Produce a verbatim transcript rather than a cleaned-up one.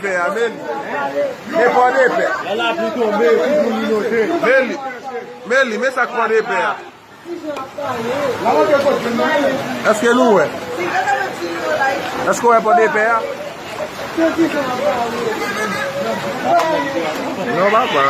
Pè a, men li. Men Pòdepè. Lè lapli tonbe, tout moun inote. Men li. Men li, men sa k Pòdepè a. Èske nou wè? Èske w wè Pòdepè a? Non, papa.